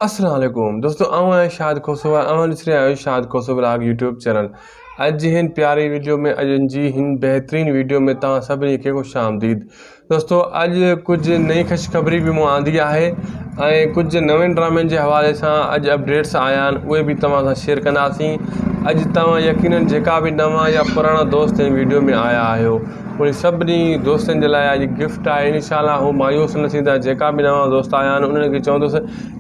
السلام عليڪم دوستو آئون آهيان شاهد کوسو ۽ اوهان ڏسي رهيا آهيو Shahid Khoso blog YouTube channel. اڄ جي هن پياري ويڊيو ۾ اڄ جي هن بهترين ويڊيو ۾ توهان سڀني کي خوش آمديد. دوستو اڄ ڪجهه نئين خوشخبري به مون آندي آهي ۽ ڪجهه نوين ڊرامن جي حوالي سان اڄ اپڊيٽس آيا آهن اهي به توهان سان شيئر ڪنداسين. اڄ توهان يقينن جيڪا به نوان يا پراڻا دوست هن ويڊيو ۾ آيا آهيو انهن سڀني دوستن جي لاء اڄ گفٽ آهي انشاء الله هو مايوس نه ٿيندا جيڪا به نوان دوست آيا آهن انهن کي چوندس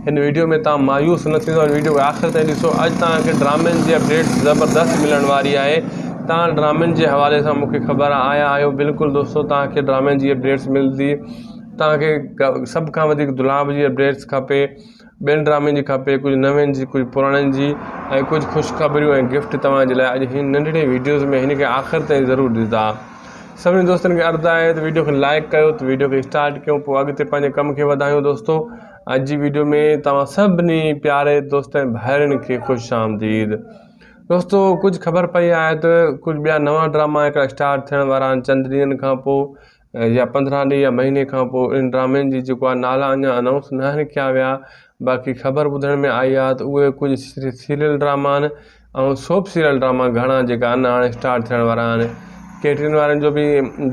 هن ويڊيو ۾ توهان مايوس نه ٿيندو هن ويڊيو کي آخر تائين ڏسو اڄ توهان کي ڊرامن جي اپڊيٽس زبردست ملڻ واري آهي توهان ڊرامن جي حوالي سان مونکي خبر آيا آهيو بلڪل دوستو توهان کي ڊرامن جي اپڊيٽس ملندي توهان کي سڀ کان وڌيڪ دولاب جي اپڊيٽس کپي ٻين ڊرامن جي کپي ڪجهه نوين جي ڪجهه پراڻن جي ۽ ڪجهه خوشخبريون ۽ گفٽ توهان جي لاء اڄ هن ننڍڙي ويڊيوز ۾ هن کي آخر تائين ضرور ڏسندا سڀني دوستن کي عرض آهي ته ويڊيو کي لائڪ ڪيو ته ويڊيو کي اسٽارٽ ڪيون پوء اڳتي پنهنجي ڪم کي وڌايون دوستو اڄ جي ويڊيو ۾ توهان سڀني پياري دوستن ڀائرن کي خوش آمديد دوستو ڪجهه خبر پئي آهي ته ڪجهه ٻيا نوان ڊراما هڪڙا اسٽارٽ ٿيڻ وارا آهن چند ڏينهن کان پوء يا پندرهن ڏينهن يا مهيني کان پوء انهن ڊرامن جي جيڪو آهي نالا اڃا انائونس نه آهن ڪيا ويا باقي خبر ٻڌڻ ۾ آئي آهي ته اهي ڪجهه سيريل ڊراما آهن ۽ سوپ سيريل ڊراما گهڻا جيڪا آهن هاڻي اسٽارٽ ٿيڻ وارا آهن ڪي ٽي وارن جو به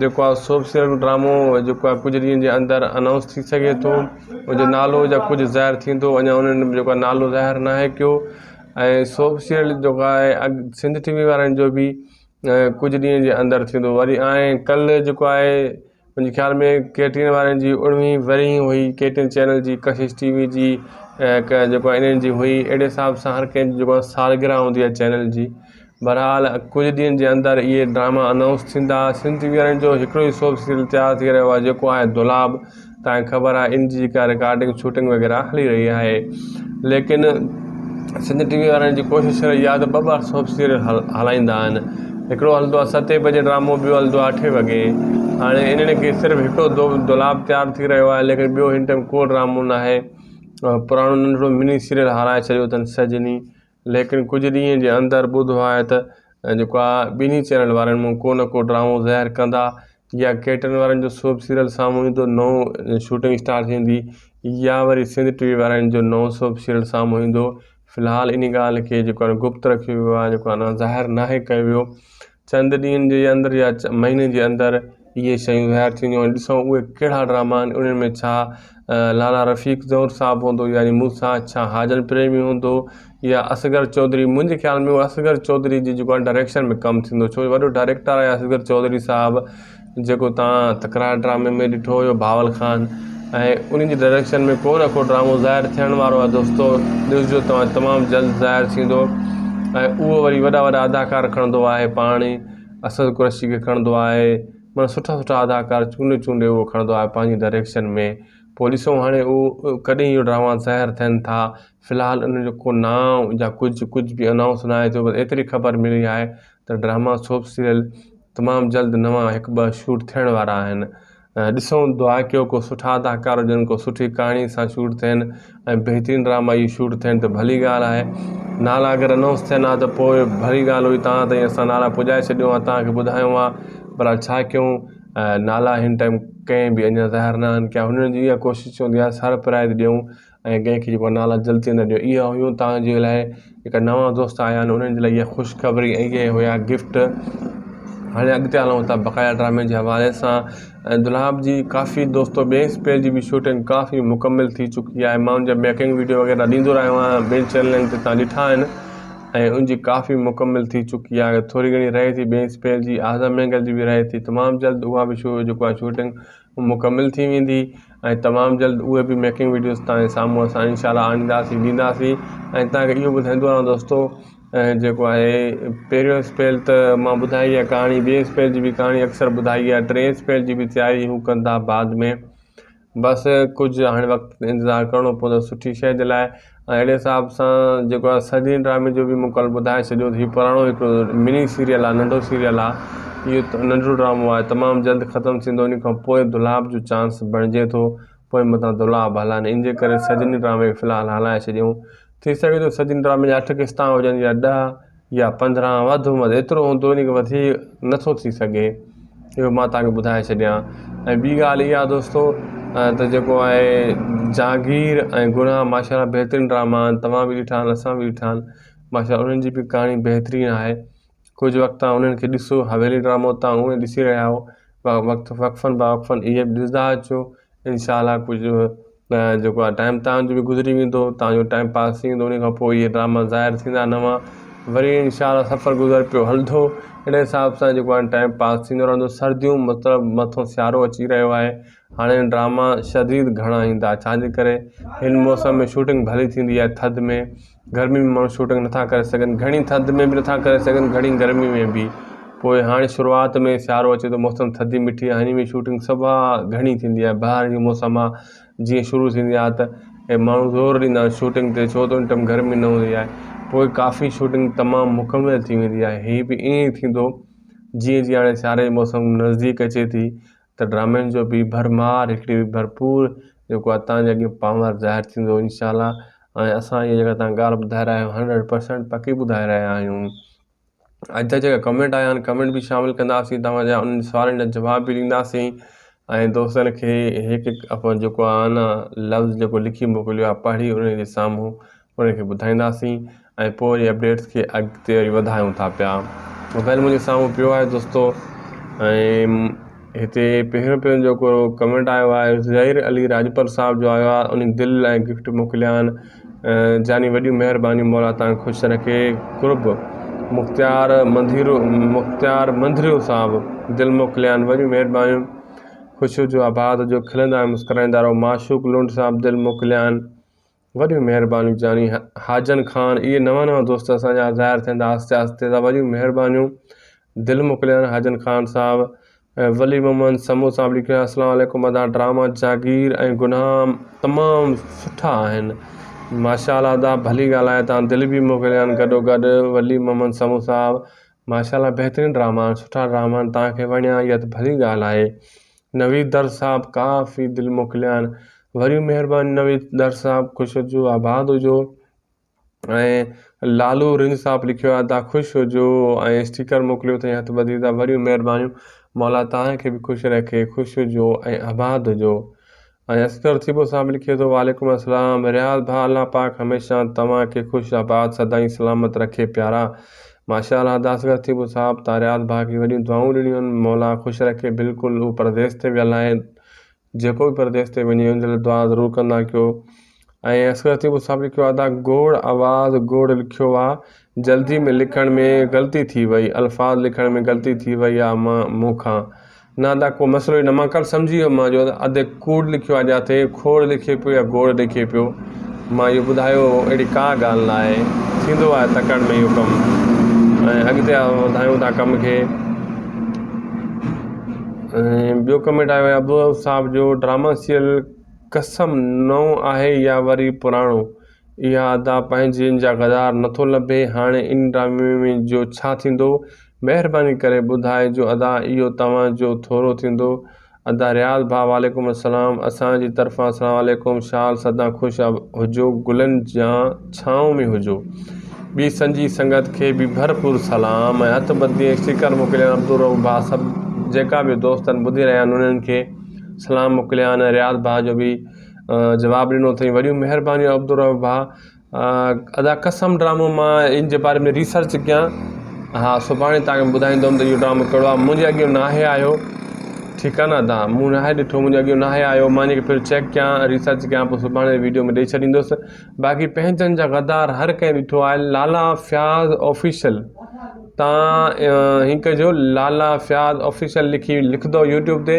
جيڪو آهي سوپ سيريل ڊرامو جيڪو آهي ڪجهه ڏينهن جي اندر انائونس ٿي سگهي ٿو ان جو نالو يا ڪجهه ظاهر ٿيندو اڃا انهن جيڪو آهي نالو ظاهر ناهي ڪيو ۽ سوپ سيريل جيڪو آهي سنڌ ٽي وي وارن جو به ڪجهه ڏينهن جي اندر ٿيندو وري ۽ ڪلهه جيڪو آهي منهنجي خيال ۾ ڪي ٽي اين وارن جي اڻويهين ورهين هئي ڪي ٽي اين چينل جي ڪشش ٽي وي جي جيڪو آهي انهن جي هئي اهڙي حساب سان هر ڪنهن جي جيڪو آهي سالگرهه هوندي آهي چينل جي بهرحال ڪجهه ڏينهن جي اندر اهي ڊراما انائونس ٿيندا سنڌ ٽي وي وارن جو هڪڙو ئي سوپ سيريل تيار ٿي رهيو آهي جيڪو آهي دولاب تانکي خبر آهي ان جي جيڪا رڪارڊنگ شوٽنگ وغيره هلي رهي آهي ليڪن سنڌ ٽي وي وارن جي ڪوشش رهي آهي ته ٻه ٻه سوپ سيريل هلائيندا آهن هڪڙو هلندو آهي ستين بجي ڊرامو ٻيو هلندو آهي اٺين وڳي هاڻي انهن کي صرف هڪڙو دولاب تيار ٿي رهيو آهي ليڪن ٻيو هن ٽائيم ڪو ڊرامو نه آهي پراڻو ننڍڙو مني سيريل هلائي ڇڏيو اٿن سجني ليڪن ڪجهه ڏينهن جي اندر ٻڌو آهي ته جيڪو آهي ٻنهي چينل وارن مون ڪو نه ڪو ڊرامو ظاهر ڪندا يا ڪيٽن وارن جو سوپ سيريل سامهون ايندو نئون شوٽنگ اسٽارٽ ٿيندي يا وري سنڌ ٽي وي وارن جو نئون سوپ سيريل سامهون ايندو في الحال ان ڳالهه کي جيڪو آهي گپت رکيو ويو آهي جيڪو آهي ظاهر ناهي ڪيو ويو چند ڏينهن جي اندر يا مهيني جي اندر اهي شيون ظاهر ٿينديون ۽ ڏسون اهي ڪهڙا ڊراما آهن انهن ۾ ڇا لالا رفيق زئور صاحب هوندو يعني مون سان ڇا حاجن پريمي هوندو يا اصغر چوڌري منهنجي خيال ۾ اهو اصغر چوڌري جي جيڪو آهي ڊائريڪشن ۾ ڪم ٿيندو ڇو جو وڏو ڊائريڪٽر آهي اصغر چوڌري صاحب جيڪو تان تڪرار ڊرامي ۾ ڏٺو هيو بهاول خان ۽ ان جي ڊائريڪشن ۾ ڪو نه ڪو ڊرامو ظاهر ٿيڻ وارو آهي دوستو ڏسجو توهان تمام جلد ظاهر ٿيندو ۽ اهو وري وڏا وڏا اداڪار کڻندو آهي پاڻ اسد قريشي کي کڻندو آهي معنيٰ سٺا سٺا اداڪار چونڊي چونڊي اهو کڻندو آهي پنهنجي ڊائريڪشن ۾ پوء ڏسو هاڻي اهو ڪڏهن اهو ڊراما ظاهر ٿين ٿا في الحال ان جو ڪو نانء يا ڪجهه ڪجهه به انائونس ناهي ٿيو بس ايتري خبر ملي آهي ته ڊراما سوپ سيريل تمام جلد نوان هڪ ٻه شوٽ ٿيڻ وارا آهن ڏسون دعا ڪيو ڪو سٺا اداڪار هجن ڪو سٺي ڪهاڻي سان شوٽ ٿين ۽ بهترين ڊراما اهي شوٽ ٿين ته ڀلي ڳالهه آهي نالا اگر انائونس ٿين ها ته پوء ڀلي ڳالهه هئي تان تائين اسان نالا پڄائي ڇڏيو ها تان کي ٻڌايو ها پر ڇا ڪيون نالا هن ٽائيم ڪنهن به اڃا ظاهر نه آهن ڪيا هنن جي اها ڪوشش هوندي آهي سرپرائز ڏيون ۽ ڪنهن کي جيڪو نالا جلدي نه ڏيو اها هيون توهان جي لاء جيڪا نوان دوست آيا آهن انهن جي لاء اها خوشخبري ۽ اهي هيا گفٽ هاڻي اڳتي هلون ٿا بقايا ڊرامي جي حوالي سان ۽ دولاب جي ڪافي دوستو ٻئي اسپيل جي به شوٽنگ ڪافي مڪمل ٿي چڪي آهي مان ان جا ميڪنگ ويڊيو وغيره ڏيندو رهيو آهيان ٻين چينلن تي تان ڏٺا آهن ۽ ان جي ڪافي مڪمل ٿي چڪي آهي ٿوري گهڻي رهي ٿي ٻئي اسپيل جي اعظم مينگل جي به رهي ٿي تمام جلد اها به شو جيڪو آهي شوٽنگ مڪمل ٿي ويندي ۽ تمام جلد اهي به ميڪنگ ويڊيوز توهان جي سامهون اسان انشاء الله آڻينداسين ڏينداسين ۽ توهان کي اهو ٻڌائيندو رهان دوستو جيڪو آهي پهريون اسپيل ته مان ٻڌائي آهي ڪهاڻي ٻئي اسپيل جي به ڪهاڻي اڪثر ٻڌائي آهي ٽئين اسپيل جي به تياري هو ڪن ٿا بعد ۾ بس ڪجهه هاڻي وقت انتظار ڪرڻو پوندو سٺي شيء جي لاء ۽ اهڙي حساب سان جيڪو آهي سڄي ڊرامي جو به مون ڪلهه ٻڌائي ڇڏيو ته هي پراڻو هڪڙو مني سيريل آهي ننڍو سيريل آهي اهو ننڍڙو ڊرامو آهي تمام جلد ختم ٿيندو ان کان پوء دولاب جو چانس بڻجي ٿو پوء متان دولاب هلائن ان جي ڪري سجني ڊرامي کي في الحال هلائي ڇڏيون ٿي سگهي ٿو سجني ڊرامي جا اٺ قسطا هجن يا ڏهه يا 15 وڌ ۾ وڌ ايترو هوندو ان کان وڌيڪ نٿو ٿي سگهي اهو مان توهان کي ٻڌائي ڇڏيان ۽ ٻي ڳالهه اها دوستو ته جيڪو آهي جاگير ۽ گناهه ماشاء الله بهترين ڊراما آهن توهان به ڏٺا آهن اسان به ڏٺا آهن ماشاء الله انهن جي به ڪهاڻي بهترين آهي ڪجهه وقت تان انهن کي ڏسو حويلي ڊرامو تان اهي ڏسي رهيا آهيو وقت وقفن با وقفن اهي به ڏسندا اچو انشاء الله ڪجهه جيڪو آهي ٽائيم تان جو به گذري ويندو تان جو ٽائيم پاس ٿي ويندو ان کان پوء اهي ڊراما ظاهر ٿيندا نوان وري انشاء الله سفر گذر پيو هلندو اهڙي حساب سان جيڪو آهي ٽائيم پاس ٿيندو رهندو سرديون مطلب مٿو سيارو اچي رهيو آهي هاڻي ڊراما شديد گهڻا ايندا ڇاجي ڪري هن موسم ۾ شوٽنگ ڀلي ٿيندي آهي ٿڌ ۾ گرمي ۾ ماڻهو شوٽنگ نٿا ڪري سگهن گهڻي ٿڌ ۾ به نٿا ڪري سگهن گهڻي گرمي ۾ به پوء هاڻي شروعات ۾ سيارو اچي ٿو موسم ٿڌي مٺي آهي هن ۾ شوٽنگ صفا گهڻي ٿيندي آهي بهار جي موسم آهي جيئن شروع ٿيندي آهي ته ماڻهو زور ڏيندا آهن شوٽنگ تي ڇو ته ان ٽائيم گرمي نه هوندي آهي پوء ڪافي شوٽنگ تمام مڪمل ٿي ويندي آهي هي به ائين ئي ٿيندو جيئن جيئن هاڻي سياري جي موسم نزديڪ اچي ٿي ته ڊرامن جو به ڀرمار هڪڙي ڀرپور جيڪو آهي تان جي اڳيان پاور ظاهر ٿيندو انشاء الله ۽ اسان اها جيڪا تان ڳالهه ٻڌائي رهيا آهيون هنڊريڊ پرسنٽ پڪي ٻڌائي رهيا آهيون اڄ جا جيڪا ڪمينٽ آيا آهن ڪمينٽ به شامل ڪنداسين توهان جا انهن سوالن جا جواب به ڏينداسين ۽ دوستن کي هڪ هڪ جيڪو آهي نه لفظ جيڪو لکي موڪليو آهي پڙهي انهن جي سامهون انهن کي ٻڌائينداسين ۽ پوء وري اپڊيٽس کي اڳتي وري وڌايون ٿا پيا موبائل منهنجي سامهون پيو آهي دوستو ۽ هتي پهريون پهريون جيڪو ڪمينٽ آيو آهي ظهير علي راڄپر صاحب جو آيو آهي ان دل ۽ گفٽ موڪليا آهن جاني وڏيون مهربانيون مولا تان خوش رکي قرب مختيار منڌيرو مختيار منڌريو صاحب دل موڪليا آهن وڏيون مهربانيون خوش هجو آباد هجو کلندا ۽ مسڪرائيندا رهو معشوق لنڊ صاحب دل موڪليا آهن وڏيون مهربانيون جاني حاجن خان اهي نوان نوان دوست اسان جا ظاهر ٿين ٿا آهستي آهستي ته وڏيون مهربانيون دل موڪليان حاجن خان صاحب ۽ ولي محمد سمون صاحب لکيو آهي السلام عليڪم ادا ڊراما جاگير ۽ گناهه تمام سٺا آهن ماشاء الله ادا ڀلي ڳالهه آهي تان دل به موڪليان گڏو گڏ ولي محمد سمون صاحب ماشاء الله بهترين ڊراما آهن سٺا ڊراما آهن تان کي وڻيا اها ته ڀلي ڳالهه آهي نويد در صاحب ڪافي دل موڪليان وريون مهرباني نويد در صاحب خوش هجو آباد هجو ۽ لالو رند صاحب لکيو آهي تا خوش هجو ۽ اسٽيڪر موڪليو اٿئي هٿ ٻڌي ته وريون مهربانيون مولا توهان کي به خوش رکي خوش هجو ۽ آباد هجو ۽ اصغر ٿيٻو صاحب لکي ٿو وعليڪم السلام رياض ڀاء الله پاڪ هميشه توهان کي خوش آباد سدائين سلامت رکي پيارا ماشاء الله ادا اصغر ٿيٻو صاحب تان رياض ڀاء کي وڏيون دعائون ڏنيون آهن مولا خوش رکي بلڪل هو پرديس تي ويل آهي جيڪو به پرديس تي وڃي ان جي لاء دعا ضرور ڪندا ڪيو ۽ اصغر ٿيٻو صاحب لکيو ادا گوڙ آواز گوڙ لکيو آ جلدي ۾ لکڻ ۾ غلطي ٿي وئي الفاظ لکڻ ۾ غلطي ٿي وئي آ مون کان نه ادا ڪو مسئلو ئي نه مان ڪل سمجهي ويم مان جو ادي ڪوڙ لکيو آ جاٿي کوڙ لکي پيو يا گوڙ لکي پيو مان اهو ٻڌايو هو اهڙي ڪا ڳالهه نه آهي ٿيندو آهي تڪڙ ۾ اهو ڪم ۽ اڳتي وڌايون ٿا ڪم کي ۽ ٻيو ڪمينٽ آيو آهي عبدالرؤف صاحب جو ڊراما سيريل قسم نئون آهي يا وري پراڻو اها ادا پنهنجن جا غدار نٿو لڀي هاڻي ان ڊرامي ۾ جو ڇا ٿيندو مهرباني ڪري ٻڌائجو ادا اهو توهان جو ٿورو ٿيندو ادا رياض ڀاء وعليڪم السلام اسان جي طرفان اسلام عليڪم شال سدا خوش هجو گلن جان ڇانو ۾ هجو ٻي سنجي سنگت کي به ڀرپور سلام ۽ هٿ ٻڌي ۽ اسٽيڪر موڪليان عبدالرؤف ڀاء سڀ جيڪا به دوست آهن ٻڌي رهيا آهن انهن کي سلام موڪليان ۽ رياض ڀاء جو به جواب ڏنو اٿئي وڏيون مهربانيون عبدالرؤف ڀاء ادا قسم ڊرامو مان ان جي باري ۾ ريسرچ ڪيان ها سڀاڻي تان کي ٻڌائيندم ته اهو ڊرامو ڪهڙو آهي منهنجي اڳيان ناهي آيو ٺيڪ آهي نه ادا مون ناهي ڏٺو منهنجي اڳيان ناهي آيو مان ان کي پهريون چيڪ ڪيان ريسرچ ڪيان پوء سڀاڻي ويڊيو ۾ ڏئي ڇڏيندس باقي پنهنجن جا غدار هر ڪنهن ڏٺو آهي لالا فياض آفيشل تان هي ڪجو لالا فياض آفيشل لکي لکندو يوٽيوب تي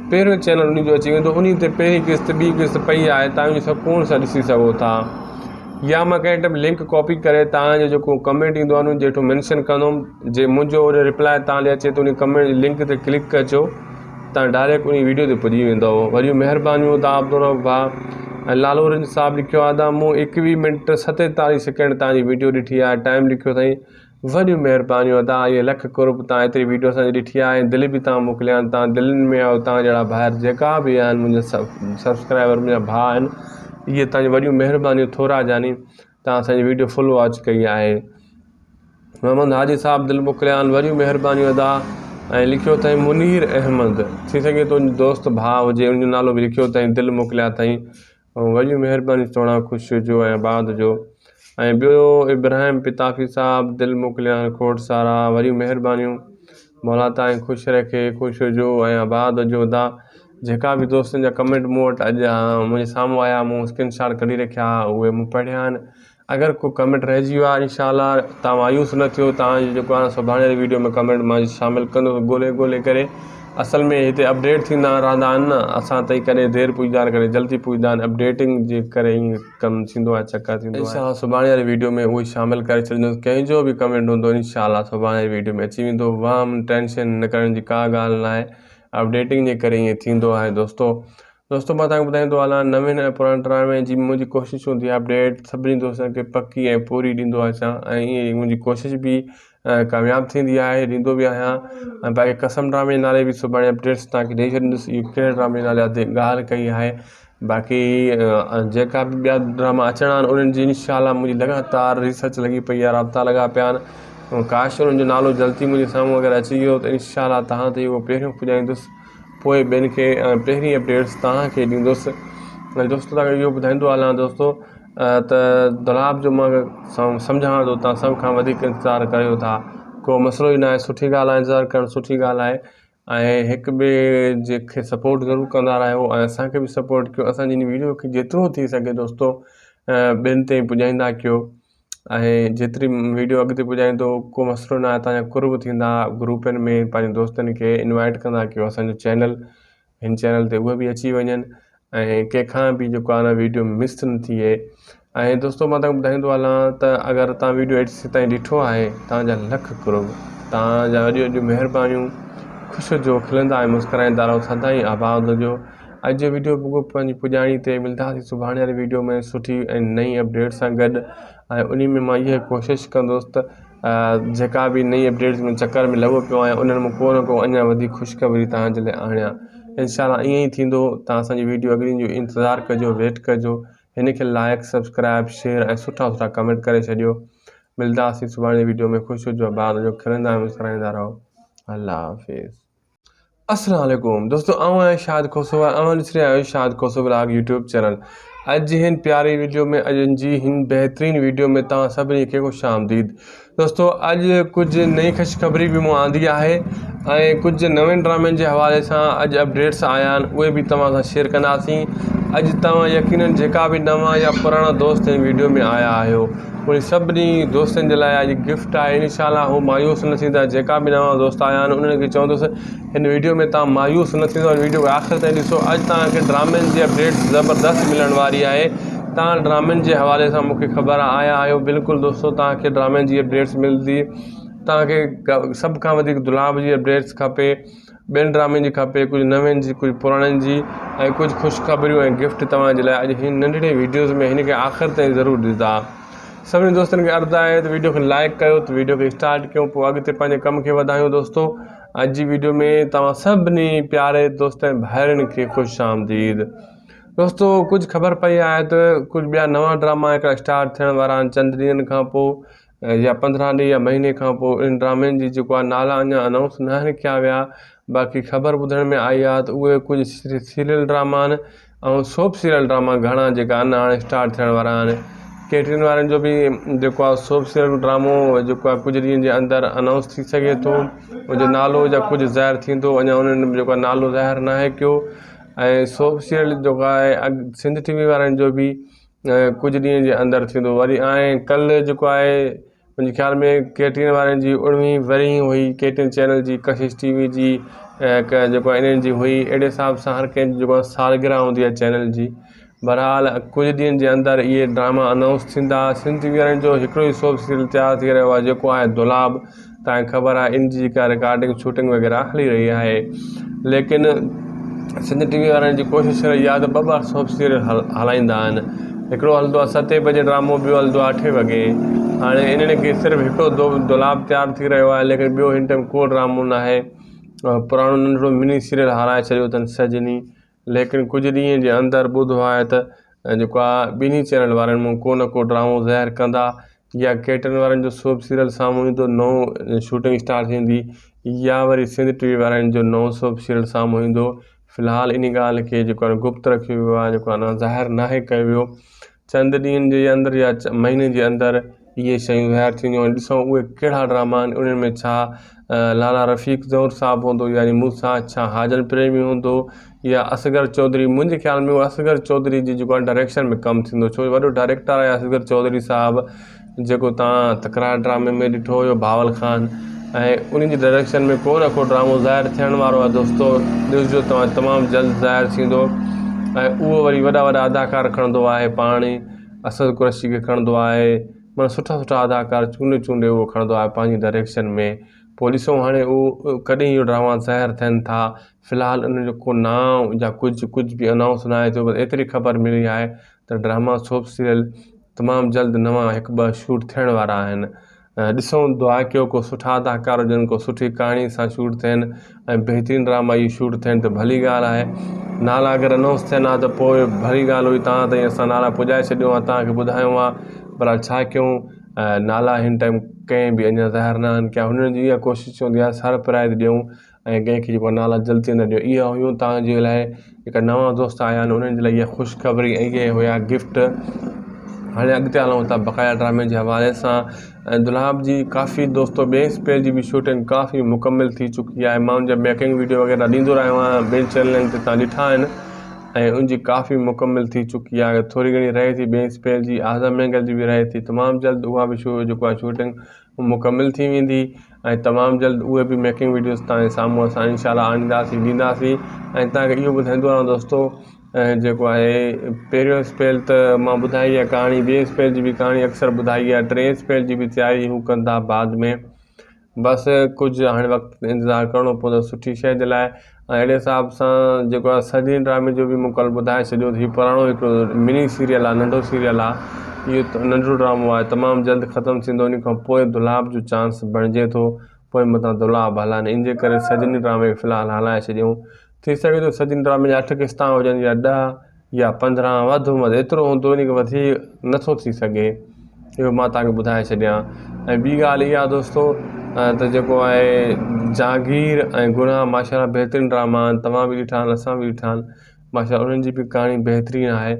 پهريون چينل انهي جو اچي ويندو انهي تي پهرين قسط ٻي قسط پئي آهي تان انهي سڪون سان ڏسي سگهو ٿا يا مان ڪنهن ٽائم لنڪ ڪاپي ڪري تان جو جيڪو ڪمينٽ ايندو آهي انهي جي هيٺو مينشن ڪندم جي منهنجو رپلاء تان ڏي اچي ته انهي ڪمينٽ لنڪ تي ڪلڪ ڪجو تان ڊائريڪٽ انهي ويڊيو تي پڄي ويندو وڏيون مهربانيون ادا عبدالرؤف ڀاء ۽ لالو رند صاحب لکيو آهي ادا مون ايڪويهه منٽ ستيتاليهه سيڪنڊ تان جي ويڊيو ڏٺي آهي ٽائم لکيو اٿائين وڏيون مهربانيون ادا اهي لک قرب تان ايتري ويڊيو اسان جي ڏٺي آهي ۽ دل به تان موڪليا آهن تان دلين ۾ آهيو تان جهڙا ڀائر جيڪا به آهن منهنجا سبسڪرائبر منهنجا ڀاء آهن اهي تان جون وڏيون مهربانيون ٿورا جاني تان اسان جي ويڊيو فل واچ ڪئي آهي محمد حاجي صاحب دل موڪليا آهن وڏيون مهربانيون ادا ۽ لکيو اٿائين منير احمد ٿي سگهي ٿو دوست ڀاء هجي ان جو نالو به لکيو اٿائين دل موڪليا اٿائين وڏيون مهربانيون سهڻا خوش هجو ۽ آباد هجو ۽ ٻيو ابراهيم پتافي صاحب دل موڪليا کوڙ سارا وڏيون مهربانيون مولا تائين خوش رکي خوش هجو ۽ آباد هجو ادا جيڪا به دوستن جا ڪمينٽ مون وٽ اڄ منهنجي سامهون آيا مون اسڪرين شاٽ ڪڍي رکيا اهي مون پڙهيا آهن اگر ڪو ڪمينٽ رهجي ويو آهي انشاء الله تان مايوس نه ٿيو تان جو جيڪو آهي سڀاڻي واري ويڊيو ۾ ڪمينٽ مان شامل ڪندس ڳولي ڳولي ڪري اصل ۾ هتي اپڊيٽ ٿيندا رهندا آهن نه اسان تائين ڪڏهن دير پڄندا آهن ڪڏهن جلدي پڄندا آهن اپڊيٽنگ جي ڪري ائين ڪم ٿيندو آهي چڪر ٿيندو آهي انشاء الله سڀاڻي واري ويڊيو ۾ اهي شامل ڪري ڇڏيندس ڪنهن جو به ڪمينٽ هوندو انشاء الله سڀاڻي واري ويڊيو ۾ اچي ويندو وهم ٽينشن نه ڪرڻ جي ڪا ڳالهه ناهي اپڊيٽنگ جي ڪري ائين ٿيندو آهي دوستو دوستو مان توهان کي ٻڌائيندو هلان نوين ۽ پراڻن ڊرامي جي منهنجي ڪوشش هوندي آهي اپڊيٽ سڀني دوستن کي پڪي ۽ پوري ڏيندو اچان ۽ ائين ئي منهنجي ڪوشش به ڪامياب ٿيندي آهي ڏيندو به آهيان ۽ باقي قسم ڊرامي جي نالي به سڀاڻي اپڊيٽس توهان کي ڏئي ڇڏيندس اهو ڪهڙي ڊرامي جي نالي اڌ ڳالهه ڪئي آهي باقي جيڪا به ٻيا ڊراما اچڻا آهن انهن جي انشاء الله منهنجي لڳاتار ريسرچ لڳي پئي آهي رابطا لڳا پيا آهن ڪاش انهن جو نالو جلدي منهنجي سامهون اگر اچي ويو ته انشاء الله توهان تائين اهو پهريون پڄائيندس پوء ٻين کي پهرين اپڊيٽس توهان کي ڏيندس ۽ دوستو توهان کي اهو ٻڌائيندو هلان دوستو ته دولاب جو مان سمجهان ٿو توهان سڀ کان وڌيڪ انتظار ڪريو ٿا ڪو مسئلو ئي ناهي سٺي ڳالهه آهي انتظار ڪرڻ سٺي ڳالهه آهي ۽ هڪ ٻئي جي کي سپورٽ ضرور ڪندا رهيو ۽ اسانکي به سپورٽ ڪيو اسانجي هن ويڊيو کي جيترو ٿي سگهي دوستو ٻين تائين پڄائيندا ڪيو ۽ جيتري ويڊيو اڳتي پڄائيندو ڪو مسئلو نه آهي تان جا قرب ٿيندا گروپن ۾ پنهنجي دوستن کي انوائٽ ڪندا ڪيو اسانجو چينل هن چينل تي اهي به اچي وڃن ۽ ڪنهن کان به جيڪو آهي نه ويڊيو مس نه ٿئي ۽ دوستو مان تان ٻڌائيندو هلان ته اگر تان ويڊيو ايس تائين ڏٺو آهي تان جا لک قرب تان جا وڏيون وڏيون مهربانيون خوش هجو کلندا ۽ مسڪرائيندا رهو سدائين آباد هجو اڄ جو ويڊيو پڳو پنهنجي پڄاڻي تي ملداسين سڀاڻي واري ويڊيو ۾ سٺي ۽ نئين اپڊيٽ سان گڏ ۽ انهي ۾ مان اها ڪوشش ڪندس ته جيڪا به نئين اپڊيٽس ۾ چڪر ۾ لڳو پيو آهيان انهن مان ڪو نه ڪو اڃا وڌيڪ خوشخبري توهان جي لاء آڻيان انشاء الله ائين ئي ٿيندو توهان اسان جي ويڊيو اڳڙين جو انتظار ڪجو ويٽ ڪجو هن کي لائڪ سبسڪرائب شيئر ۽ سٺا سٺا ڪمينٽ ڪري ڇڏيو ملداسين سڀاڻي ويڊيو ۾ خوش هجو آباد هجو کلندا ۽ مسڪرائيندا رهو الله حافظ. السلام عليڪم دوستو آئون آهيان شاهد کوسو ۽ اوهان ڏسي رهيا آهيو Shahid Khoso vlog YouTube channel اڄ جي هن پياري ويڊيو ۾ اڄ جي هن بهترين ويڊيو ۾ توهان سڀني کي خوش آمديد دوستو اڄ ڪجهه نئين خوشخبري به مون آندي آهي ۽ ڪجهه نوين ڊرامن جي حوالي سان اڄ اپڊيٽس آيا آهن اهي به توهان سان شيئر ڪنداسين اڄ توهان يقينن جيڪا به نوان يا پراڻا دوست هن ويڊيو ۾ آيا آهيو انهن سڀني دوستن جي لاء اڄ گفٽ آهي انشاء الله هو مايوس نه ٿيندا جيڪا به نوان دوست آيا آهن انهن کي چوندس هن ويڊيو ۾ توهان مايوس نه ٿيندو هن ويڊيو کي آخر تائين ڏسو اڄ توهان کي ڊرامن جي اپڊيٽس زبردست ملڻ واري آهي توهان ڊرامن جي حوالي سان مونکي خبر آيا آهيو بلڪل دوستو توهان کي ڊرامن جي اپڊيٽس ملندي توهان کي سڀ کان وڌيڪ دولاب جي اپڊيٽس کپي ٻين ڊرامن جي کپي ڪجهه نوين جي ڪجهه پراڻن جي ۽ ڪجهه خوشخبريون ۽ گفٽ توهان جي لاء اڄ هن ننڍڙي ويڊيوز ۾ هن کي آخر تائين ضرور ڏسندا سڀني دوستن کي عرض آهي ته ويڊيو کي لائڪ ڪيو ته ويڊيو کي اسٽارٽ ڪيون پوء اڳتي پنهنجي ڪم کي وڌايون دوستو اڄ جي ويڊيو ۾ توهان سڀني پياري دوستن ڀائرن کي خوش آمديد دوستو ڪجهه خبر پئي آهي ته ڪجهه ٻيا نوان ڊراما هڪڙا اسٽارٽ ٿيڻ وارا آهن چند ڏينهن کان پوء يا پندرهن ڏينهن يا مهيني کان پوء انهن ڊرامن جي جيڪو آهي نالا اڃا انائونس نه آهن ڪيا ويا باقي خبر ٻڌڻ ۾ آئي آهي ته اهي ڪجهه سيريل ڊراما آهن ۽ سوپ سيريل ڊراما گهڻا جيڪا آهن هاڻي اسٽارٽ ٿيڻ وارا آهن ڪي ٽي وارن جو به جيڪو آهي سوپ سيريل ڊرامو جيڪو آهي ڪجهه ڏينهن جي اندر انائونس ٿي سگهي ٿو ان جو نالو يا ڪجهه ظاهر ٿيندو اڃا انهن جيڪو آهي نالو ظاهر ناهي ڪيو ۽ سوپ سيريل جيڪو آهي سنڌ ٽي وي وارن جو به ڪجهه ڏينهن جي اندر ٿيندو وري ۽ ڪلهه جيڪو آهي منهنجي خيال ۾ ڪي ٽي اين وارن جي اڻويهين ورهين هئي ڪي ٽي اين چينل جي ڪشش ٽي وي جي جيڪو آهي انهن جي هئي اهڙي حساب سان هر ڪنهن جي جيڪو آهي سالگرهه هوندي آهي چينل جي بهرحال ڪجهه ڏينهن جي اندر اهي ڊراما انائونس ٿيندا سنڌ ٽي وي وارن جو هڪڙو ئي سوپ سيريل تيار ٿي رهيو آهي جيڪو آهي دولاب تانکي خبر آهي ان جي جيڪا رڪارڊنگ شوٽنگ وغيره هلي رهي آهي ليڪن سنڌ ٽي وي وارن جي ڪوشش رهي آهي ته ٻه ٻه سوپ سيريل هلائيندا آهن هڪڙو هلندو آهي ستين بجي ڊرامو ٻيو هلندو آهي اٺين وڳي هاڻي انهن کي صرف هڪڙو دولاب تيار ٿي رهيو آهي ليڪن ٻيو هن ٽائيم ڪو ڊرامو ناهي پراڻو ننڍڙو مني سيريل هلائي ڇڏيو اٿن سجني ليڪن ڪجهه ڏينهن جي اندر ٻڌو آهي ته جيڪو آهي ٻنهي چينل وارن مون ڪو نه ڪو ڊرامو ظاهر ڪندا يا ڪيٽن وارن جو سوپ سيريل سامهون ايندو نئون شوٽنگ اسٽارٽ ٿيندي يا وري سنڌ ٽي وي وارن جو نئون سوپ سيريل سامهون ايندو في الحال ان ڳالهه کي جيڪو آهي گپت رکيو ويو آهي جيڪو آهي ظاهر ناهي ڪيو ويو چند ڏينهن جي اندر يا مهيني جي اندر اهي شيون ظاهر ٿينديون ۽ ڏسون اهي ڪهڙا ڊراما آهن انهن ۾ ڇا لالا رفيق زئور صاحب هوندو يعني مون سان ڇا حاجن پريمي هوندو يا اصغر چوڌري منهنجي خيال ۾ اهو اصغر چوڌري جي جيڪو آهي ڊائريڪشن ۾ ڪم ٿيندو ڇو جو وڏو ڊائريڪٽر آهي اصغر چوڌري صاحب جيڪو تان تڪرار ڊرامي ۾ ڏٺو هيو بهاول خان ۽ ان جي ڊائريڪشن ۾ ڪو نه ڪو ڊرامو ظاهر ٿيڻ وارو آهي دوستو ڏسجو توهان تمام جلد ظاهر ٿيندو ۽ اهو وري وڏا وڏا اداڪار کڻندو آهي پاڻ اسد قريشي کي کڻندو آهي معنيٰ سٺا سٺا اداڪار چونڊي چونڊي اهو کڻندو آهي پنهنجي ڊائريڪشن ۾ پوء ڏسو هاڻي اهو ڪڏهن اهو ڊراما ظاهر ٿين ٿا في الحال ان جو ڪو نانء يا ڪجهه ڪجهه به انائونس ناهي ٿيو بس ايتري خبر ملي آهي ته ڊراما سوپ سيريل تمام جلد نوان هڪ ٻه شوٽ ٿيڻ وارا آهن ڏسون دعا ڪيو ڪو سٺا اداڪار هجن ڪو سٺي ڪهاڻي سان شوٽ ٿين ۽ بهترين ڊراما اهي شوٽ ٿين ته ڀلي ڳالهه آهي نالا اگر انائونس ٿين ها ته پوء ڀلي ڳالهه هئي تان تائين اسان نالا پڄائي ڇڏيو ها تان کي ٻڌايو ها بهرحال ڇا ڪيون نالا هن ٽائيم ڪنهن به اڃا ظاهر نه آهن ڪيا هنن جي اها ڪوشش هوندي آهي سرپرائز ڏيون ۽ ڪنهن کي جيڪو نالا جلدي نه ڏيو اها هيون توهان جي لاء جيڪا نوان دوست آيا آهن انهن جي لاء اها خوشخبري ۽ اهي هيا گفٽ هاڻي اڳتي هلون ٿا بقايا ڊرامي جي حوالي سان ۽ دولاب جي ڪافي دوستو ٻئي اسپيل جي به شوٽنگ ڪافي مڪمل ٿي چڪي آهي مان ان جا ميڪنگ ويڊيو وغيره ڏيندو رهيو آهيان ٻين چينلن تي تان ڏٺا آهن ۽ ان جي ڪافي مڪمل ٿي چڪي آهي ٿوري گهڻي رهي ٿي ٻئي اسپيل جي اعظم مينگل جي به رهي ٿي تمام جلد اها به شو جيڪو آهي شوٽنگ مڪمل ٿي ويندي ۽ تمام جلد اهي به ميڪنگ ويڊيوز توهان جي سامهون اسان انشاء الله آڻينداسين ڏينداسين ۽ توهان کي اهو ٻڌائيندو رهان دوستو جيڪو آهي پهريون اسپيل ته مان ٻڌائي آهي ڪهاڻي ٻئي اسپيل جي به ڪهاڻي اڪثر ٻڌائي آهي ٽئين اسپيل جي به تياري هو ڪن ٿا بعد ۾ بس ڪجهه هاڻي وقت انتظار ڪرڻو پوندو سٺي شيء جي لاء ۽ اهڙي حساب سان جيڪو آهي سڄي ڊرامي جو به مون ڪل ٻڌائي ڇڏيو ته هي پراڻو هڪڙو مني سيريل آهي ننڍو سيريل آهي اهو ننڍڙو ڊرامو آهي تمام جلد ختم ٿيندو ان کان پوء دولاب جو چانس بڻجي ٿو پوء متان دولاب هلائن ان جي ڪري سجني ڊرامي کي في الحال هلائي ڇڏيون ٿي سگهي ٿو سجني ڊرامي جا اٺ قسطا هجن يا ڏهه يا 15 وڌ ۾ وڌ ايترو هوندو ان کان وڌيڪ نٿو ٿي سگهي اهو مان توهان کي ٻڌائي ڇڏيان ۽ ٻي ڳالهه اها دوستو ته جيڪو آهي جهانگير ۽ گناهه ماشاء الله بهترين ڊراما آهن توهان به ڏٺا آهن اسان به ڏٺا آهن ماشاء الله انهن جي به ڪهاڻي بهترين آهي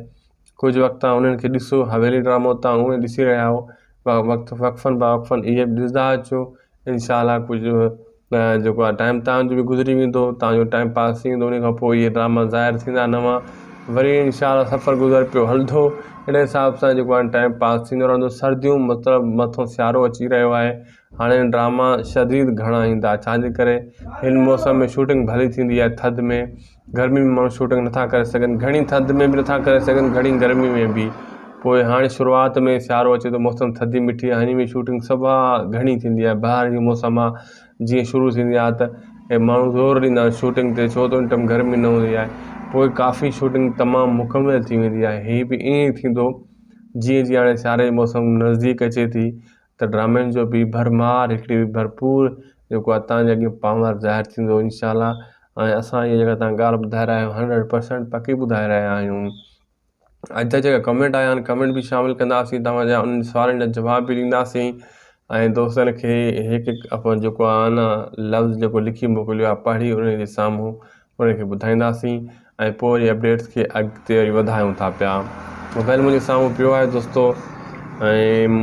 ڪجهه وقت توهان انهن کي ڏسو حويلي ڊرامو توهان اونئي ڏسي رهيا آهيو وقت وقفن با وقفن اهي به ڏسندا اچو انشاء الله ڪجهه جيڪو آهي ٽائيم تان جو به گذري ويندو تان جو ٽائيم پاس ٿي ويندو ان کان پوء اهي ڊراما ظاهر ٿيندا نوان وري انشاء الله سفر گذر پيو هلندو اهڙي حساب سان جيڪو آهي ٽائيم پاس ٿيندو رهندو سرديون مطلب مٿو سيارو اچي رهيو آهي هاڻي ڊراما شديد گهڻا ايندا ڇاجي ڪري هن موسم ۾ شوٽنگ ڀلي ٿيندي آهي ٿڌ ۾ گرمي ۾ ماڻهو شوٽنگ نٿا ڪري سگهن گهڻي ٿڌ ۾ به نٿا ڪري سگهن گهڻي گرمي ۾ به پوء هاڻي شروعات ۾ سيارو اچي ٿو موسم ٿڌي مٺي آهي هن ۾ شوٽنگ صفا گهڻي ٿيندي آهي بهار جي موسم آهي جيئن شروع ٿيندي آهي ته ماڻهو زور ڏيندا آهن شوٽنگ تي ڇو ته ان ٽائيم گرمي نه هوندي آهي پوء ڪافي شوٽنگ تمام مڪمل ٿي ويندي آهي هي به ائين ئي ٿيندو جيئن جيئن هاڻي سياري جي موسم نزديڪ اچي ٿي ته ڊرامن جو به ڀرمار هڪڙي ڀرپور جيڪو آهي تان جي اڳيان پاور ظاهر ٿيندو انشاء الله ۽ اسان اها جيڪا تان ڳالهه ٻڌائي رهيا آهيون هنڊريڊ پرسنٽ پڪي ٻڌائي رهيا آهيون اڄ جا جيڪا ڪمينٽ آيا آهن ڪمينٽ به شامل ڪنداسين توهان جا انهن سوالن جا جواب به ڏينداسين ۽ دوستن کي هڪ هڪ جيڪو آهي نه لفظ جيڪو لکي موڪليو آهي پڙهي انهن جي سامهون ان کي ٻڌائينداسين ۽ پوء وري اپڊيٽس کي اڳتي وري وڌايون ٿا پيا موبائل منهنجي سامهون پيو آهي دوستو ۽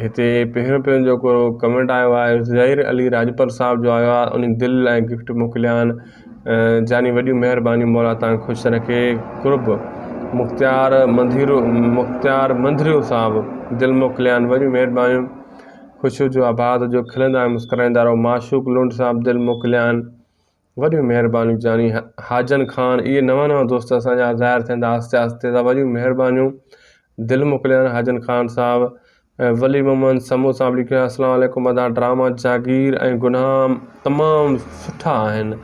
هتي پهريون پهريون جيڪو ڪمينٽ آيو آهي ظهير علي راڄپر صاحب جو آيو آهي ان دل ۽ گفٽ موڪليا آهن جاني وڏيون مهربانيون مولا تان خوش رکي قرب مختيار منڌيرو مختيار منڌريو صاحب دل موڪليا آهن وڏيون مهربانيون خوش هجو آباد هجو کلندا ۽ مسڪرائيندا رهو معشوق لنڊ صاحب دل موڪليا آهن وڏيون مهربانيون جاني حاجن خان اهي نوان نوان دوست اسان جا ظاهر ٿين ٿا آهستي آهستي ته وڏيون مهربانيون دل موڪليان حاجن خان صاحب ۽ ولي محمد سمون صاحب لکيو آهي السلام عليڪم ادا ڊراما جاگير ۽ گناهه تمام سٺا آهن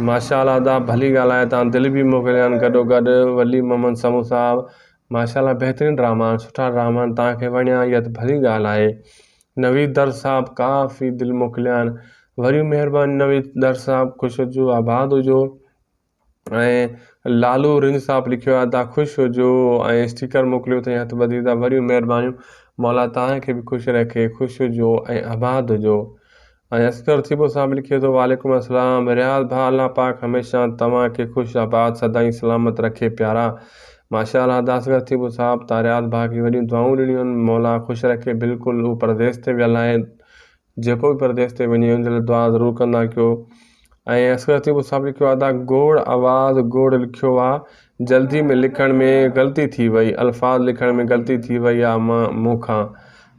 ماشاء الله ادا ڀلي ڳالهه آهي تان دل به موڪليان گڏو گڏ ولي محمد سمون صاحب ماشاء الله بهترين ڊراما آهن سٺا ڊراما آهن تان کي وڻيا اها ته ڀلي ڳالهه آهي نويد در صاحب ڪافي دل موڪليان وري مهرباني نويد در صاحب خوش هجو آباد هجو ۽ لالو رند صاحب لکيو آهي تا خوش هجو ۽ اسٽيڪر موڪليو اٿئي هٿ ٻڌي ته وري مهربانيون مولا توهان کي به خوش رکي خوش هجو ۽ آباد هجو ۽ اصغر ٿيٻو صاحب لکي ٿو وعليڪم السلام رياض ڀاء الله پاڪ هميشه توهان کي خوش آباد سدائين سلامت رکي پيارا ماشاء الله ادا اصغر ٿيٻو صاحب تان رياض ڀاء کي وڏيون دعائون ڏنيون آهن مولا خوش رکي بلڪل هو پرديس تي ويل آهي جيڪو به پرديس تي وڃي ان جي لاء دعا ضرور ڪندا ڪيو ۽ اصغر ٿيٻو صاحب لکيو ادا گوڙ آواز گوڙ لکيو آ جلدي ۾ لکڻ ۾ غلطي ٿي وئي الفاظ لکڻ ۾ غلطي ٿي وئي آ مون کان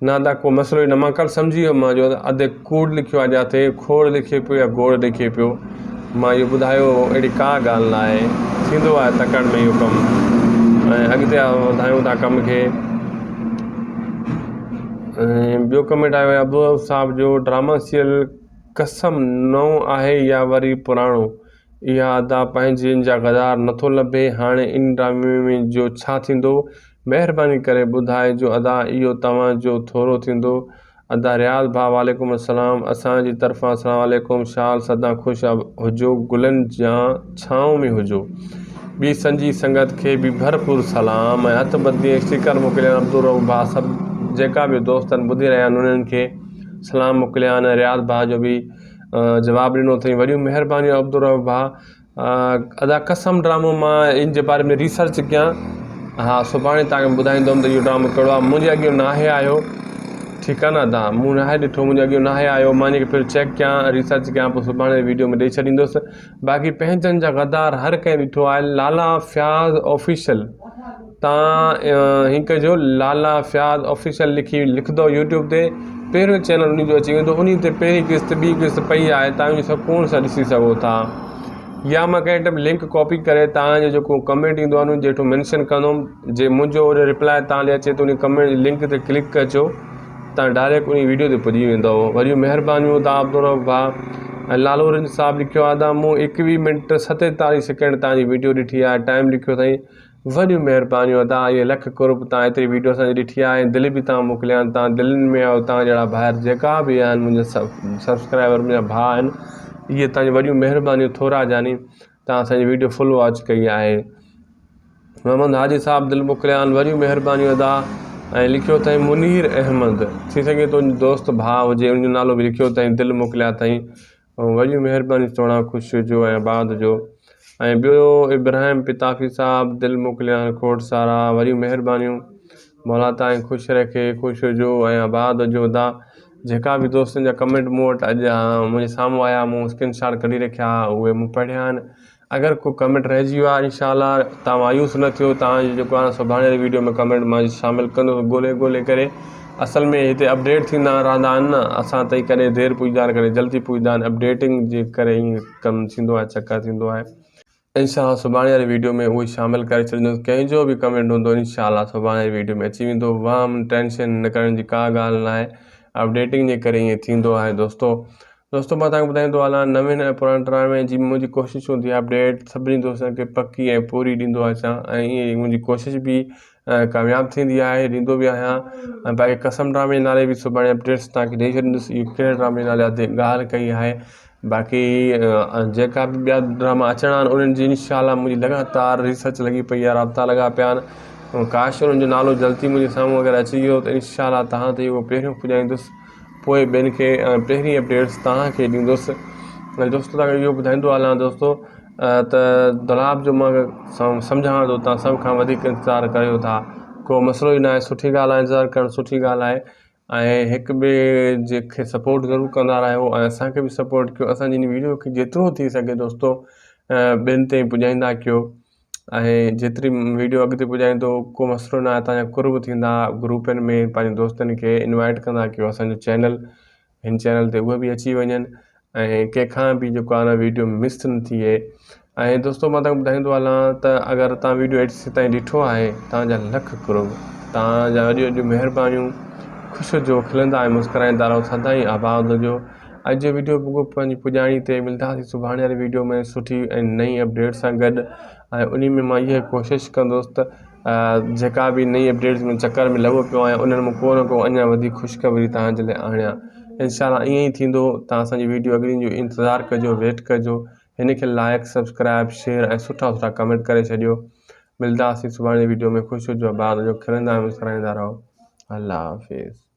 نه ادا ڪو مسئلو ئي نه مان ڪل سمجهي ويم مان جو ادي ڪوڙ لکيو آ جاٿي کوڙ لکي پيو يا گوڙ لکي پيو مان اهو ٻڌايو هو اهڙي ڪا ڳالهه نه آهي ٿيندو آهي تڪڙ ۾ اهو ڪم ۽ اڳتي وڌايون ٿا ڪم کي ۽ ٻيو ڪمينٽ آيو آهي عبدالرؤف صاحب جو ڊراما سيريل قسم نئون آهي يا وري پراڻو اها ادا پنهنجن جا غدار نٿو لڀي هاڻي ان ڊرامي ۾ جو ڇا ٿيندو مهرباني ڪري ٻڌائجو ادا اهو توهان جو ٿورو ٿيندو ادا رياض ڀاء وعليڪم السلام اسان جي طرفان اسلام عليڪم شال سدا خوش هجو گلن جان ڇانو ۾ هجو ٻي سنجي سنگت کي به ڀرپور سلام ۽ هٿ ٻڌي ۽ اسٽيڪر موڪليان عبدالرؤف ڀاء سڀ جيڪا به دوست آهن ٻڌي رهيا آهن انهن کي سلام موڪليان ۽ رياض ڀاء جو به جواب ڏنو اٿئي وڏيون مهربانيون عبدالرؤف ڀاء ادا قسم ڊرامو مان ان جي باري ۾ ريسرچ ڪيان ها سڀاڻي تان کي ٻڌائيندم ته اهو ڊرامو ڪهڙو آهي منهنجي اڳيون ناهي آيو ٺيڪ آهي نه ادا مون ناهي ڏٺو منهنجي اڳيون ناهي آيو مان ان کي پهريون چيڪ ڪيان ريسرچ ڪيان پوء سڀاڻي ويڊيو ۾ ڏئي ڇڏيندس باقي پنهنجن جا غدار هر ڪنهن ڏٺو آهي لالا فياض آفيشل تان هي ڪجو لالا فياض آفيشل لکي لکندو يوٽيوب تي پهريون چينل انهي جو اچي ويندو انهي تي پهرين قسط ٻي قسط پئي آهي تان انهي سڪون سان ڏسي سگهو ٿا يا مان ڪنهن ٽائم لنڪ ڪاپي ڪري تان جو جيڪو ڪمينٽ ايندو آهي ان جي هيٺو مينشن ڪندم جي منهنجو رپلاء تان ڏي اچي ته انهي ڪمينٽ لنڪ تي ڪلڪ ڪجو تان ڊائريڪٽ انهي ويڊيو تي پڄي ويندو وڏيون مهربانيون ادا عبدالرؤف ڀاء ۽ لالو رند صاحب لکيو آهي ادا مون ايڪويهه منٽ ستيتاليهه سيڪنڊ تان جي ويڊيو ڏٺي آهي ٽائم لکيو اٿائين وڏيون مهربانيون ادا اهي لک قرب تان ايتري ويڊيو اسان جي ڏٺي آهي ۽ دل به تان موڪليا آهن تان دلين ۾ آهيو تان جهڙا ڀائر جيڪا به آهن منهنجا سبسڪرائبر منهنجا ڀاء آهن اهي تان جون وڏيون مهربانيون ٿورا جاني تان اسان جي ويڊيو فل واچ ڪئي آهي محمد حاجي صاحب دل موڪليا آهن وڏيون مهربانيون ادا ۽ لکيو اٿائين منير احمد ٿي سگهي ٿو دوست ڀاء هجي ان جو نالو به لکيو اٿائين دل موڪليا اٿائين وڏيون مهربانيون سهڻا خوش هجو ۽ آباد هجو ۽ ٻيو ابراهيم پتافي صاحب دل موڪليان کوڙ سارا وڏيون مهربانيون مولا تائين خوش رکي خوش هجو ۽ آباد هجو ادا جيڪا به دوستن جا ڪمينٽ مون وٽ اڄ منهنجي سامهون آيا مون اسڪرين شاٽ ڪڍي رکيا اهي مون پڙهيا آهن اگر ڪو ڪمينٽ رهجي ويو آهي انشاء الله تان مايوس نه ٿيو تان جو جيڪو آهي سڀاڻي واري ويڊيو ۾ ڪمينٽ مان شامل ڪندس ڳولي ڳولي ڪري اصل ۾ هتي اپڊيٽ ٿيندا رهندا آهن نه اسان تائين ڪڏهن دير پڄندا آهن ڪڏهن جلدي پڄندا آهن اپڊيٽنگ جي ڪري ائين ڪم ٿيندو آهي چڪر ٿيندو آهي انشاء الله سڀاڻي واري ويڊيو ۾ اهي شامل ڪري ڇڏيندس ڪنهن جو به ڪمينٽ هوندو انشاء الله سڀاڻي واري ويڊيو ۾ اچي ويندو وهم ٽينشن نه ڪرڻ جي ڪا ڳالهه نه آهي اپڊيٽنگ جي ڪري ائين ٿيندو آهي دوستو دوستو مان توهان کي ٻڌائيندو هلان نوين ۽ پراڻن ڊرامي جي منهنجي ڪوشش هوندي آهي اپڊيٽ سڀني دوستن کي پڪي ۽ پوري ڏيندو اچان ۽ ائين ئي منهنجي ڪوشش به ڪامياب ٿيندي آهي ڏيندو به آهيان ۽ باقي قسم ڊرامي جي نالي به سڀاڻي اپڊيٽس توهان کي ڏئي ڇڏيندس اهو ڪهڙي ڊرامي جي نالي اڌ ڳالهه ڪئي آهي باقي جيڪا به ٻيا ڊراما اچڻا آهن انهن جي انشاء الله منهنجي لڳاتار ريسرچ لڳي پئي آهي رابطا لڳا پيا آهن ڪاش انهن جو نالو جلدي منهنجي سامهون اگر اچي ويو ته انشاء الله توهان تائين اهو پهريون پڄائيندس پوء ٻين کي پهرين اپڊيٽس توهان کي ڏيندس ۽ دوستو توهان کي اهو ٻڌائيندو هلان دوستو ته دولاب جو مان سمجهان ٿو توهان سڀ کان وڌيڪ انتظار ڪريو ٿا ڪو مسئلو ئي ناهي سٺي ڳالهه آهي انتظار ڪرڻ سٺي ڳالهه آهي ۽ هڪ ٻئي جي کي سپورٽ ضرور ڪندا رهيو ۽ اسانکي به سپورٽ ڪيو اسانجي هن ويڊيو کي جيترو ٿي سگهي دوستو ٻين تائين پڄائيندا ڪيو ۽ جيتري ويڊيو اڳتي پڄائيندو ڪو مسئلو نه آهي تان جا قرب ٿيندا گروپن ۾ پنهنجي دوستن کي انوائٽ ڪندا ڪيو اسانجو چينل هن چينل تي اهي به اچي وڃن ۽ ڪنهن کان به جيڪو آهي نه ويڊيو مس نه ٿئي ۽ دوستو مان تان ٻڌائيندو هلان ته اگر تان ويڊيو ايس تائين ڏٺو آهي تان جا لک قرب تان جا وڏيون وڏيون مهربانيون خوش هجو کلندا ۽ مسڪرائيندا رهو سدائين آباد هجو اڄ جو ويڊيو پڳو پنهنجي پڄاڻي تي ملداسين سڀاڻي واري ويڊيو ۾ سٺي ۽ نئين اپڊيٽ سان گڏ ۽ انهي ۾ مان اها ڪوشش ڪندس ته جيڪا به نئين اپڊيٽس ۾ چڪر ۾ لڳو پيو آهيان انهن مان ڪو نه ڪو اڃا وڌيڪ خوشخبري توهان جي لاء آڻيان انشاء الله ائين ئي ٿيندو توهان اسان جي ويڊيو اڳڙين جو انتظار ڪجو ويٽ ڪجو هن کي لائڪ سبسڪرائب شيئر ۽ سٺا سٺا ڪمينٽ ڪري ڇڏيو ملداسين سڀاڻي ويڊيو ۾ خوش هجو آباد هجو کلندا ۽ مسڪرائيندا رهو. الله حافظ.